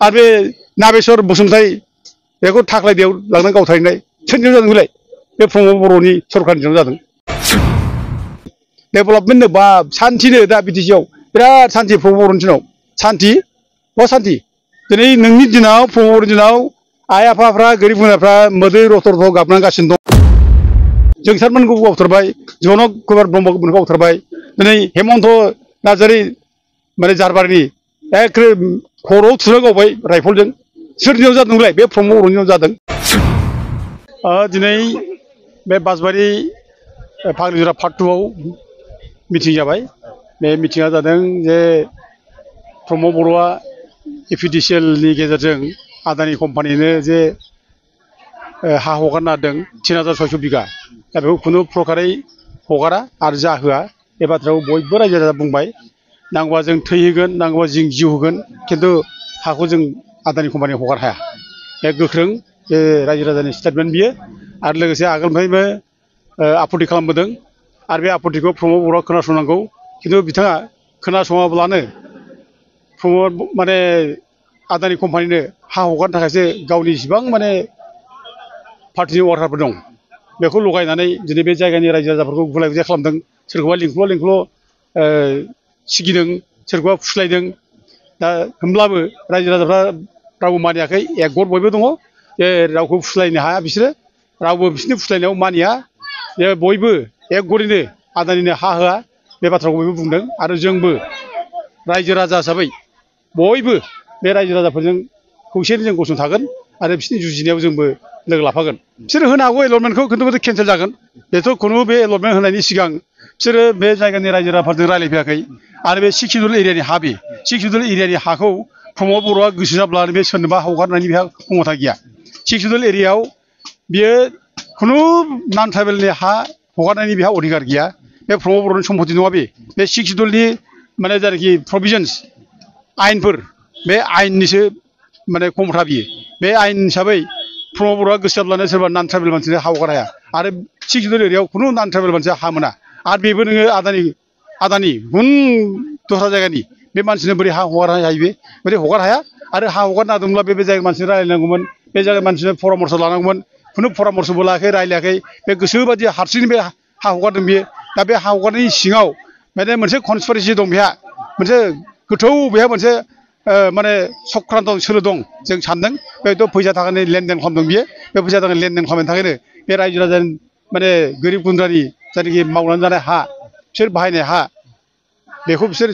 आरो बे नाबेसर बसुमतारी बेखौ थाख्लायदियाव लांनानै गावथारनाय सोरनियाव जादों बेलाय बे प्रमद बर'नि सरकारनि दिनाव जादों डेभेलपमेन्ट बा सान्थिनो दा बिटिसिआव बिराद सान्थि प्रमद बर'नि दिनाव सान्थि बा सान्थि दिनै नोंनि दिनाव प्रमद बर'नि दिनाव आइ आफाफ्रा गोरिब गुन्द्राफ्रा मोदै रथ' रथ' गाबनांगासिनो दं जोंसारमोनखौ गावथारबाय जनक कुमार ब्रह्ममोनखौ गावथारबाय दिनै हेमन्त नार्जारि माने जारबारिनि एखे खर'आव थुना गावबाय राइफलजों सोरनियाव जादोंलाय बे प्रमद बर'नि दिनाव जादों दिनै बे बासबारि फाग्लिजरा पार्ट 2 आव मिटिं जाबाय बे मिटिङा जादों जे प्रमद बर'आ एपिडिसिएलनि गेजेरजों आदानि कम्पानिनो जे हा हगारना होदों 3600 बिगा दा बेखौ खुनु प्रकारै हगारा आरो जाहोआ बे बाथ्राखौ बयबो रायजो राजा बुंबाय नांगौबा जों थै होगोन नांगौबा जों जिउ होगोन खिन्थु हाखौ जों आदानि कम्पानियाव हगार हाया बे गोख्रों बे रायजो राजानि स्टेटमेन्ट बियो आरो लोगोसे आगोलनिफ्रायबो आपत्ति खालामबोदों आरो बे आपत्तिखौ प्रमद बर'आ खोनासंनांगौ खिन्थु बिथाङा खोनासङाब्लानो प्रमद माने आदानि कम्पानिनो हा हगारनो थाखायसो गावनि जेसेबां माने पार्टिनि वार्कारफोर दं बेखौ लगायनानै दिनै बे जायगानि रायजो राजाफोरखौ गुलाय गुजाय खालामदों सोरखौबा लिंख्ल' सिगिदों सोरखौबा फुस्लायदों दा होमब्लाबो रायजो राजाफ्रा रावबो मानियाखै एकगत बयबो दङ जे रावखौ फुस्लायनो हाया बिसोरो रावबो बिसोरनि फुस्लायनायाव मानिया जे बयबो एकगतैनो आदानिनो हा होआ बे बाथ्राखौ बयबो बुंदों आरो जोंबो रायजो राजा हिसाबै बयबो बे रायजो राजाफोरजों खौसेयै जों गसंथागोन आरो बिसोरनि जुजिनायाव जोंबो लोगो लाफागोन बिसोरो होनो हागौ एलटमेन्टखौ खिन्थु बे केन्सेल जागोन बेथ' खुनु बे एलटमेन्ट होनायनि सिगां बिसोरो बे जायगानि रायजो राजाफोरजों रायज्लायफैयाखै आरो बे 6 सिडुल एरियानि हा बे 6 सिडुल एरियानि हाखौ प्रमद बर'आ गोसो जाब्लानो बे सोरनोबा हगारनायनि बेहा क्षमता गैया 6 सिडुल एरियायाव बियो खुनु नन ट्राइबेलनि हा हगारनायनि बेहा अधिकार गैया बे प्रमद बर'नि सम्पति नङा बे 6 सिडुलनि माने जायनाखि प्रभिजन्स आयेनफोर बे आयेननिसो माने क्षमता बियो बे आयेन हिसाबै प्रमद बर'आ गोसो जाब्लानो सोरबा नन ट्राइबेल मानसिनो हा हगार हाया आरो 6 सिडुल एरियायाव खुनु नन ट्राइबेल मानसिया हा मोना आरो बेबो नोङो आदानि गुबुन दस्रा जायगानि बे मानसिनो बोरै हा हगार हायो बे बोरै हगार हाया आरो हा हगारनो हादोंब्ला बे जायगानि मानसिनो रायलायनांगौमोन बे जायगानि मानसिनो परामर्श लानांगौमोन खुनु परामर्शबो लायाखै रायलायाखै बे गोसोबादि हारसिंनो बे हा हगारदों बेयो दा बे हा हगारनायनि सिङाव माने मोनसे कनस्पिरेसि दं बेहा मोनसे गोथौ बेहा मोनसे माने चक्रान्त सोलो दं जों सानदों बेथ' फैसा थाखानि लेनदेन खालामदों बियो बे फैसा थाखानि लेनदेन खालामनायनि थाखायनो बे रायजो राजानि माने गोरिब गुन्द्रानि जायनाखि मावनानै जानाय हा बिसोर बाहायनाय हा बेखौ बिसोर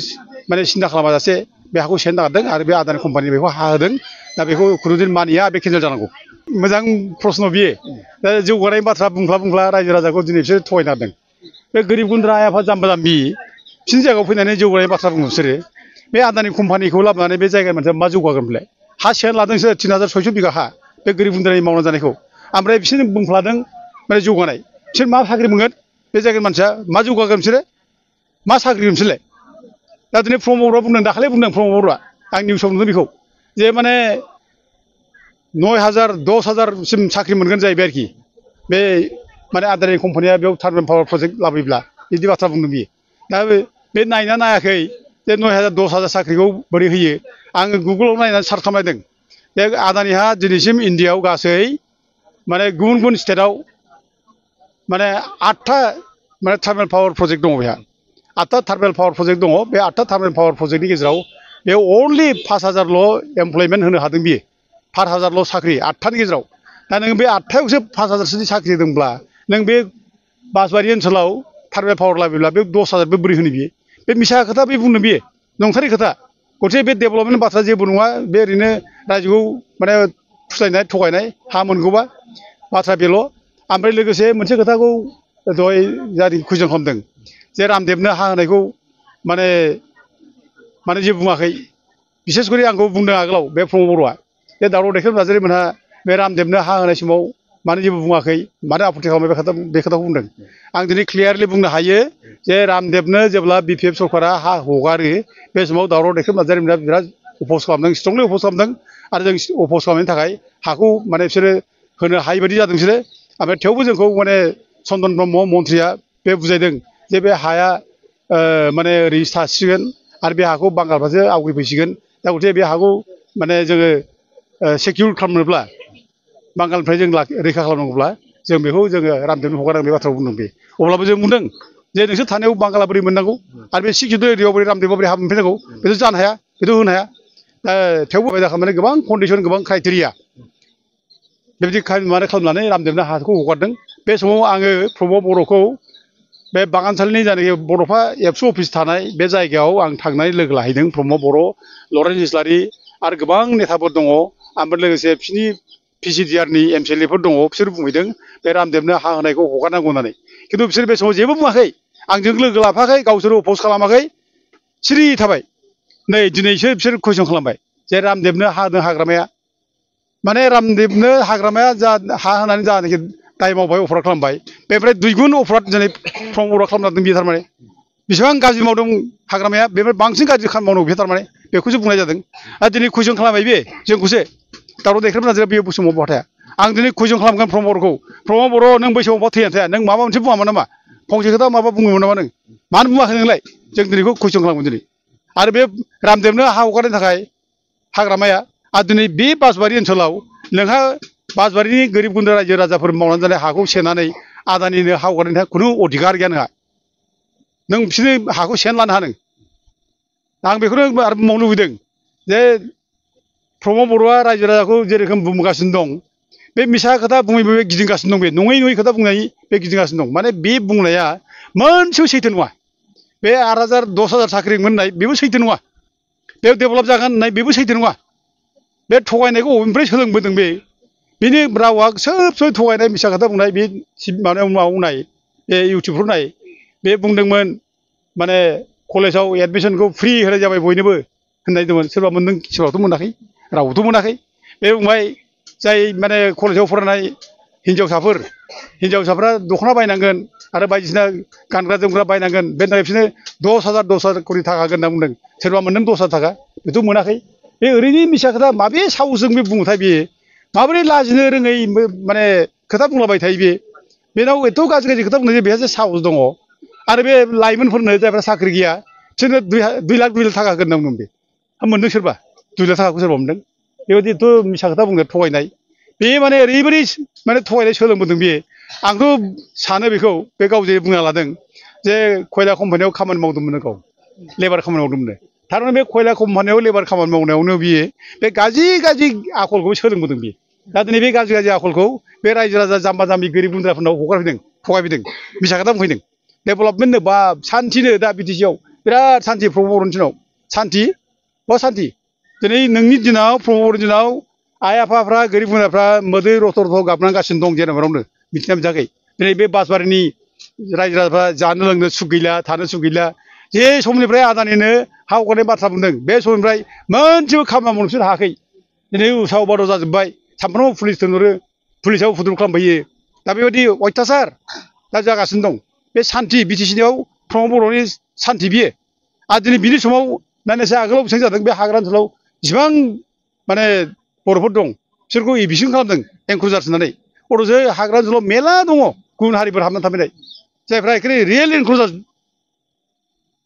माने सिन्था खालामाजासे बे हाखौ सेनो नागारदों आरो बे आदानि कम्पानि बेखौ हा होदों दा बेखौ खुनुदिन मानिया बे केन्सेल जानांगौ मोजां प्रश्न बियो दा जौगानायनि बाथ्रा बुंफ्ला रायजो राजाखौ दिनै बिसोर थगायना होदों बे गोरिब गुन्द्रा आइ आफा जाम्बा जाम्बि बिसोरनि जायगायाव फैनानै जौगानायनि बाथ्रा बुङो बिसोरो बे आदानि कम्पानिखौ लाबोनानै बे जायगानि मानसिया मा जौगागोन बेलाय हा सेयानो लादों बिसोर 3600 बिगा हा बे गोरिब गुन्द्रानि मावना जानायखौ ओमफ्राय बिसोरनो बुंफ्लादों माने जौगानाय बिसोर मा साख्रि मोनगोन बे जायगानि मानसिया मा जौगागोन बिसोरो मा साख्रि बिसोरलाय दा दिनै प्रमद बर'आ बुंदों दाखालि बुंदों प्रमद बर'आ आं निउसाव नुदों बेखौ जे माने 9000 10000सिम साख्रि मोनगोन जाहैबाय आरोखि बे माने आदानि कम्पानिया बेयाव टार्बाइन पावार प्रजेक्ट लाबोयोब्ला बिदि बाथ्रा बुंदों बियो दा बे नायना नायाखै जे 9000 10000 साख्रिखौ बोरै होयो आङो गुगोलाव नायनानै सार्च खालामनायदों बे आदानिहा दिनैसिम इण्डियाआव गासै माने गुबुन गुबुन स्टेटआव माने 8था माने टार्बाइन पावार प्रजेक्ट दङ बेहा 8था टार्बाइन पावार प्रजेक्ट दङ बे 8था टार्बाइन पावार प्रजेक्टनि गेजेराव बे अनलि 5000ल' एमप्लयमेन्ट होनो हादों बियो 5000ल' साख्रि 8थानि गेजेराव दा नोङो बे 8थायावसो 5000सोनि साख्रि होदोंब्ला नों बे बासबारि ओनसोलाव टार्बाइन पावार लाबोयोब्ला बे 10000बो बोरै होनो बियो बे मिसा खोथा बे बुंनो बियो नंथारै खोथा गथे बे डेभेलपमेन्ट बाथ्रा जेबो नङा बे ओरैनो रायजोखौ माने फुस्लायनाय थगायनाय हा मोनगौबा बाथ्रा बेल' ओमफ्राय लोगोसे मोनसे खोथाखौ दहाय जारि कुइसन खालामदों जे रामदेबनो हा होनायखौ माने जेबो बुङाखै बिसेस करि आंखौ बुंदों आगोलाव बे प्रमद बर'आ बे दावराव दैखेब नार्जारि मोनहा बे रामदेबनो हा होनाय समाव मानो जेबो बुङाखै मानो आपत्ति खालामबाय बे खोथाखौ बुंदों आं दिनै क्लियारलि बुंनो हायो जे रामदेबनो जेब्ला बिपिएफ सरकारा हा हगारो बे समाव दावराव दैखेब नार्जारि मोनहा बिराद अफस खालामदों स्ट्रंलि अफस खालामदों आरो जों अफस खालामनायनि थाखाय हाखौ माने बिसोरो होनो हायि बायदि जादों बिसोरो ओमफ्राय थेवबो जोंखौ माने चन्दन ब्रह्म मन्थ्रिया बे बुजायदों जे बे हाया माने ओरै थासिगोन आरो बे हाखौ बांगालफ्रासो आवग्रिफैसिगोन दा गथे बे हाखौ माने जोङो सिकिउर खालामनोब्ला बांगालनिफ्राय जों रैखा खालामनांगौब्ला जों बेखौ जोङो रामदेवनो हगारनांगौ बे बाथ्राखौ बुंदों बे अब्लाबो जों बुंदों जे नोंसोर थानायाव बांगाला बोरै मोननांगौ आरो बे सिकिउरिटि एरियायाव बोरै रामदेवआ बोरै हाबा मोनफैनांगौ बेथ' जानो हाया बेथ' होनो हाया दा थेवबो खालामनानै गोबां कन्डिसन गोबां क्राइटेरिया बेबायदि खालामनानै रामदेवनो हाखौ हगारदों बे समाव आङो प्रमद बर'खौ बे बागानसालिनि जायनाखि बड'फा एबसु अफिस थानाय बे जायगायाव आं थांनानै लोगो लाहैदों प्रमद बर' लरेन्स इस्लारि आरो गोबां नेताफोर दङ ओमफ्राय लोगोसे बिसोरनि PCDR नि MCLA फोर दङ बिसोर बुंहैदों बे रामदेवनो हा होनायखौ हगारनांगौ होननानै खिन्थु बिसोर बे समाव जेबो बुङाखै आंजों लोगो लाफाखै गावसोर अप'ज खालामाखै सिरि थाबाय नै दिनैसो बिसोर कुइसन खालामबाय जे रामदेवनो हा होदों हाग्रामाया माने रामदेवनो हाग्रामाया जा हा होनानै जानाखि दाय मावबाय अफराद खालामबाय बेनिफ्राय दुइगुन अफराद दिनै प्रमद बर'आ खालामनांदों बियो थारमाने बेसेबां गाज्रि मावदों हाग्रामाया बेनिफ्राय बांसिन गाज्रि खामानि मावनांगौ बे थारमाने बेखौसो बुंनाय जादों आरो दिनै कुइसन खालामबाय बे जोंखौसो दावराव देख्रेबनो नागिरो बे समाव बहा थाया आं दिनै कुइसन खालामगोन प्रमद बर'खौ प्रमद बर' नों बै समाव बहा थैना थाया नों माबा मोनसे बुङामोन नामा फंसे खोथा माबा बुङोमोन नामा नों मानो बुङाखै नोंलाय जों दिनैखौ कुइसन खालामगोन दिनै आरो बे रामदेवनो हा हगारनो थाखाय हाग्रामाया आरो दिनै बे बासबारि ओनसोलाव नोंहा बासबारिनि गोरिब गुन्द्रा रायजो राजाफोर मावनानै जानाय हाखौ सेनानै आदानिनो हा हगारनो थाखाय खुनु अधिकार गैया नोंहा नों बिसोरनि हाखौ सेना लानो हानो आं बेखौनो आरो बुंबावनो लुबैदों जे प्रमद बर'आ रायजो राजाखौ जेरोखोम बुंगासिनो दं बे मिसा खोथा बुङै बुङै गिदिंगासिनो दं बे नङै नङै खोथा बुंनाय बे गिदिंगासिनो दं माने बे बुंनाया मोनसेबो सैथो नङा बे 8,000 10,000 साख्रि मोननाय बेबो सैथो नङा बे डेभेलप जागोन होननाय बेबो सैथो नङा बे थगायनायखौ बबेनिफ्राय सोलोंबोदों बे बेनि रावा सोब थगायनाय मिसा खोथा बुंनाय बे माबायाव नाय बे इउटुबफ्राव नाय बे बुंदोंमोन माने कलेजाव एडमिसनखौ फ्रि होनाय जाबाय बयनोबो होननाय दंमोन सोरबा मोनदों सोरबाथ' मोनाखै रावबोथ' मोनाखै बे बुंबाय जाय माने कलेजाव फरायनाय हिनजावसाफ्रा दख'ना बायनांगोन आरो बायदिसिना गानग्रा जोमग्रा बायनांगोन बेनि थाखाय बिसोरनो 10,000 कोटि थाखा होगोन होनना बुंदों सोरबा मोनदों 10,000 थाखा बेथ' मोनाखै बे ओरैनो मिसा खोथा माबे साहसजों बे बुङोथाय बे माबोरै लाजिनो रोङै माने खोथा बुंलाबाय थायो बेनाव एथ' गाज्रि गाज्रि खोथा बुंनाय बेहासो साहस दङ आरो बे लाइमोनफोरनो जायफ्रा साख्रि गैया बिसोरनो 2 लाख थाखा होगोन होनना बुंदों बे मोनदों सोरबा 2 लाख थाखाखौ सोरबा मोनदों बेबायदिथ' मिसा खोथा बुंनो थगायनाय बे माने ओरैबायदि माने थगायनाय सोलोंबोदों बे आंथ' सानो बेखौ बे गाव जे बुंना लादों जे खयला कम्पानियाव खामानि मावदोंमोन गाव लेबार खामानि मावदोंमोन थारमाने बे खयला कम्पानियाव लेबार खामानि मावनायावनो बियो बे गाज्रि आखलखौ सोलोंबोदों बियो दा दिनै बे गाज्रि आखलखौ बे रायजो राजा जाम्बा जाम्बि गोरिब गुन्द्राफोरनाव हगारफैदों थगायफैदों मिसा खोथा बुंफैदों डेभेलपमेन्टनो बा सान्थिनो दा बिटिसिआव बिराद सान्थि प्रमद बर'नि दिनाव सान्थि बा सान्थि दिनै नोंनि दिनाव प्रमद बर'नि दिनाव आइ आफाफ्रा गोरिब गुन्द्राफ्रा मोदै रथ' गाबनांगासिनो दं जेरावनो मिथिना मोनाखै दिनै बे बासबारिनि रायजो राजाफ्रा जानो लोंनो सुख गैला थानो सुख गैला जे समनिफ्राय आदानिनो हा हगारनाय बाथ्रा बुंदों बे समनिफ्राय मोनसेबो खामानि मावनो बिसोर हायाखै दिनै उसाव बादाव जाजोब्बाय सामफ्रामबो पुलिस थिनहरो पुलिसाव फुद्रु खालामफैयो दा बेबायदि अयथासार दा जागासिनो दं बे सान्थि बिटिसिनियाव प्रमद बर'नि सान्थि बियो आरो दिनै बिनि समाव नायनायसै आगोलाव बेसेबां जादों बे हाग्रा ओनसोलाव जिसिबां माने बर'फोर दं बिसोरखौ एभिक्सन खालामदों एनक्ल'जार होनानै अथ'सो हाग्रा ओनसोलाव मेला दङ गुबुन हारिफोर हाबनानै थाफैनाय जायफ्रा एखेबारे रियेल एनक्ल'जार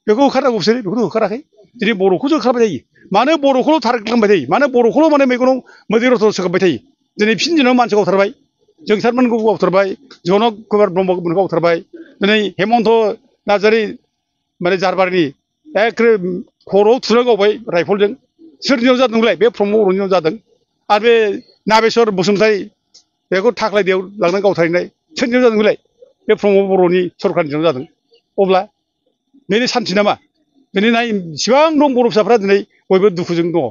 बेखौ होखारनांगौ बिसोरो बेखौथ' होखाराखै दिनै बर'खौसो होखारबाय थायो मानो बर'खौल' टारगेट खालामबाय थायो मानो बर'खौल' माने मेगनाव मोदै रथ' सोगाबबाय थायो दिनै बिसिनि दिनाव मानसि गावथारबाय जोंसारमोनखौ गावथारबाय जनक कुमार ब्रह्ममोनखौ गावथारबाय दिनै हेमन्त नार्जारि माने जारबारिनि एखेबारे खर'आव थुना गावबाय राइफलजों सोरनि दिनाव जादों नोंलाय बे प्रमद बर'नि दिनाव जादों आरो बे नागेस्वर बसुमतारी बेखौ थाख्लायदैयाव लांनानै गावथारनाय सोरनि दिनाव जादों नोंलाय बे प्रमद बर'नि सरकारनि दिनाव जादों अब्ला बेनो सान्थि नामा दिनै नाय इसिबां दं बर' फिसाफ्रा दिनै बयबो दुखुजों दङ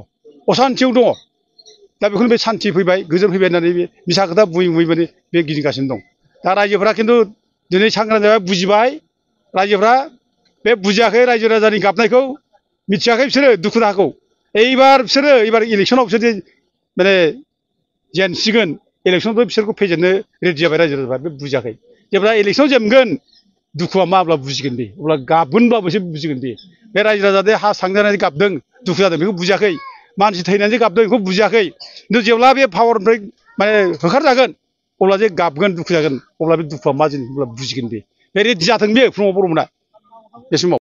असान्थियाव दङ दा बेखौनो बे सान्थि फैबाय गोजोन फैबाय होननानै बे मिसा खोथा बुङै माने बे गिदिंगासिनो दं दा रायजोफ्रा खिन्थु दिनै सांग्रां जाबाय बुजिबाय रायजोफ्रा बे बुजियाखै रायजो राजानि गाबनायखौ मिथियाखै बिसोरो दुखु दाहाखौ एबार इलेक्सनाव बिसोर माने जेनसिगोन इलेक्सनावथ' बिसोरखौ फेजेननो रेडि जाबाय रायजो राजाफ्रा बे बुजियाखै जेब्ला इलेक्सनाव जेनगोन दुखुआ मा अब्ला बुजिगोन बे अब्ला गाबगोनब्लाबोसो बुजिगोन बे रायजो राजा हा सांजानानै गाबदों दुखु जादों बेखौ बुजियाखै मानसि थैनानै गाबदों बेखौ बुजियाखै खिन्थु जेब्ला बे पावारनिफ्राय माने होखारजागोन अब्ला जे गाबगोन दुखु जागोन अब्ला बे दुखुआ मा जिनिस अब्ला बुजिगोन बे रेडि जाथों बे प्रमद बर'मोना बे समाव